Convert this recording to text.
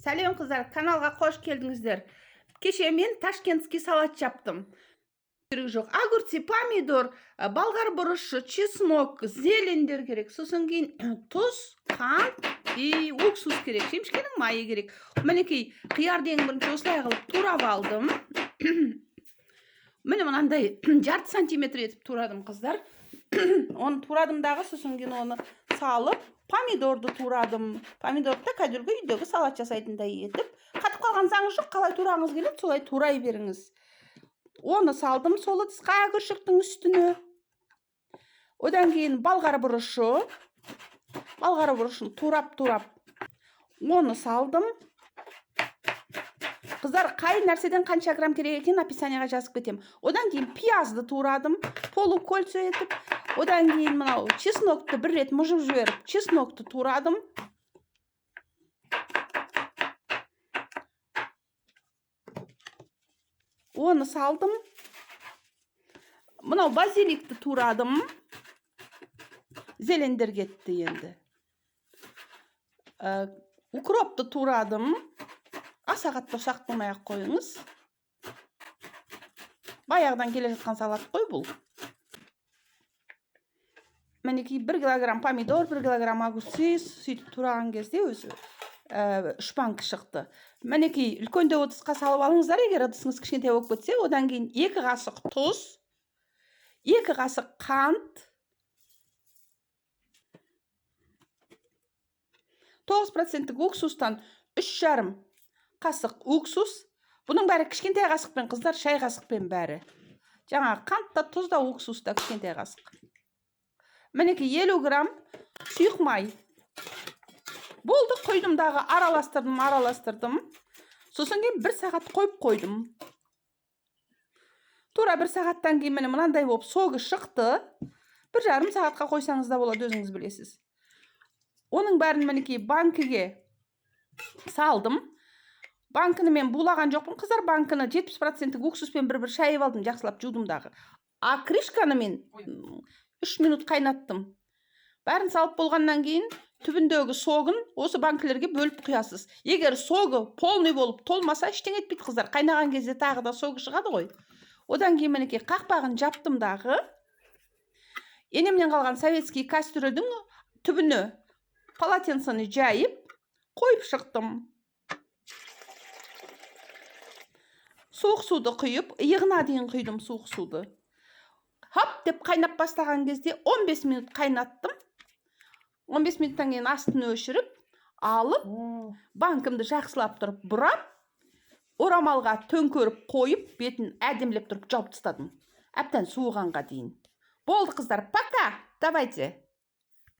Сәлем, қыздар, каналға қош келдіңіздер. Кеше мен ташкентский салат жаптым. Керек жоқ. Огурцы, помидор, болгар бұрышы, чеснок, зелендер керек. Сосын кейін тұз, қант и уксус керек. Шемішкенің майы керек. Мінекей, қиярды ең бірінші осылай қылып турап алдым. Міне, мынандай жарты сантиметр етіп турадым, қыздар. Оны турадым дағы, сосын кейін оны салып, помидорды турадым. Помидорды да кәдімгі үйдегі салат жасайтындай етіп. Қатып қалған заңы жоқ, қалай турағыңыз келеді, солай турай беріңіз. Оны салдым сол ыдысқа күршіктің үстіне. Одан кейін болгар бұрышы. Болгар бұрышын турап-турап оны салдым. Қыздар, қай нәрседен қанша грамм керек екенін описанияға жазып кетемін. Одан кейін пиязды турадым, полукольцо етіп. Одан кейін мынау чеснокты бір рет мұжып жіберіп, чеснокты турадым. Оны салдым. Мынау базиликті турадым. Зелендер кетті енді. Укропты турадым. Аса қатты ұсақ қылмай ақ қойыңыз. Баяғыдан келе жатқан салат қой бұл. Мінекей, 1 килограмм помидор, 1 килограмм огурцы сөйтіп тураған кезде өзі 3 банка шықты. Мінекей, үлкендеу ыдысқа салып алыңыздар, егер ыдысыңыз кішкентай болып кетсе. Одан кейін 2 қасық тұз, 2 қасық қант, 9%-тік уксустан 3,5 қасық уксус. Бұның бәрі кішкентай қасықпен, қыздар, шай қасықпен бәрі. Жаңа қант та, тұз да, уксус та кішкентай қасық. Мінекей, 50 грамм сұйық май. Болды, құйдым дағы, араластырдым, араластырдым. Сосын кейін 1 сағат қойып қойдым. Тура 1 сағаттан кейін міне мынандай болып согы шықты. 1,5 сағатқа қойсаңыз да болады, өзіңіз білесіз. Оның бәрін мінекей банкіге салдым. Банкіні мен булаған жоқпын, қыздар. Банкіні 70%-тік уксуспен бір-бір шайып алдым, жақсылап жудым дағы. А крышканы мен 3 минут қайнаттым. Бәрін салып болғаннан кейін түбіндегі согын осы банкілерге бөліп құясыз. Егер согы полный болып толмаса, ештеңе етпейді, қыздар. Қайнаған кезде тағы да согы шығады ғой. Одан кейін мінекей қақпағын жаптым дағы. Енемнен қалған советский кастрюльдің түбіне полотенцені жайып қойып шықтым. Суық суды құйып, иығына дейін құйдым суық суды. Хоп деп қайнап бастаған кезде 15 минут қайнаттым. 15 минуттан кейін астын өшіріп, алып, банкімді жақсылап тұрып бұрап, орамалға төңкеріп қойып, бетін әдемілеп тұрып жауып тастадым. Әбден суығанға дейін. Болды, қыздар, пока, давайте.